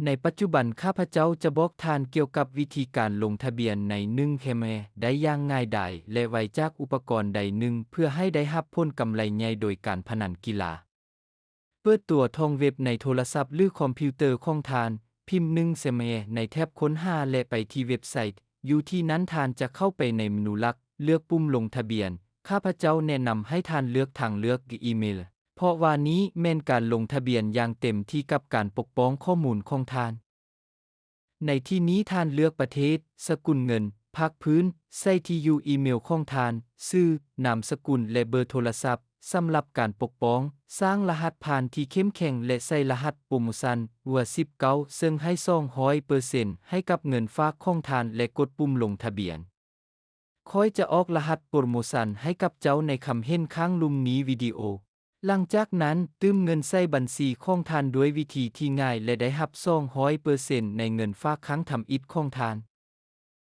ໃນປັດຈຸບັນ ຂ້າພະເຈົ້າຈະບອກທ່ານກ່ຽວກັບວິທີການລົງທະບຽນໃນໜຶ່ງແຄມແຮໄດ້ຢ່າງງ່າຍດາຍ ແລະ ໄວຈາກອຸປະກອນໃດໜຶ່ງ ເພື່ອໃຫ້ໄດ້ຮັບຜົນກຳໄລໃຫຍ່ໂດຍການພະນັນກິລາ. ເປີດຕົວທອງເວັບໃນໂທລະສັບ ຫຼື ຄອມພິວເຕີຂອງທ່ານ, ພິມໜຶ່ງແຄມແຮໃນແຖບຄົ້ນຫາ ແລະ ໄປທີ່ເວັບໄຊ. ຢູ່ທີ່ນັ້ນທ່ານຈະເຂົ້າໄປໃນເມນູຫຼັກ, ເລືອກປຸ່ມລົງທະບຽນ. ຂ້າພະເຈົ້າແນະນຳໃຫ້ທ່ານເລືອກທາງເລືອກອີເມວ, ເພາະວ່ານີ້ແມ່ນການລົງທະບຽນຢ່າງເຕັມທີ່ກັບການປົກປ້ອງຂໍ້ມູນຂອງທ່ານ. ໃນທີ່ນີ້ທ່ານເລືອກປະເທດ, ສະກຸນເງິນ, ພາກພື້ນ, ໃສ່ທີ່ຢູ່ອີເມວຂອງທ່ານ, ຊື່, ນາມສະກຸນ ແລະ ເບີໂທລະສັບ. ສຳລັບການປົກປ້ອງ, ສ້າງລະຫັດຜ່ານທີ່ເຂັ້ມແຂງ ແລະ ໃສ່ລະຫັດໂປຣໂມຊັນ ຫົວສິບເກົ້າ ເຊິ່ງໃຫ້ສອງຮ້ອຍເປີເຊັນໃຫ້ກັບເງິນຝາກຂອງທ່ານ ແລະ ກົດປຸ່ມລົງທະບຽນ. ຂ້ອຍຈະອອກລະຫັດໂປຣໂມຊັນໃຫ້ກັບເຈົ້າໃນຄຳເຫັນຂ້າງລຸ່ມນີ້ວິດີໂອ. ຫຼັງຈາກນັ້ນ, ຕື່ມເງິນໃສ່ບັນຊີຂອງທ່ານດ້ວຍວິທີທີ່ງ່າຍ ແລະ ໄດ້ຮັບສອງຮ້ອຍເປີເຊັນໃນເງິນຝາກຄັ້ງທຳອິດຂອງທ່ານ.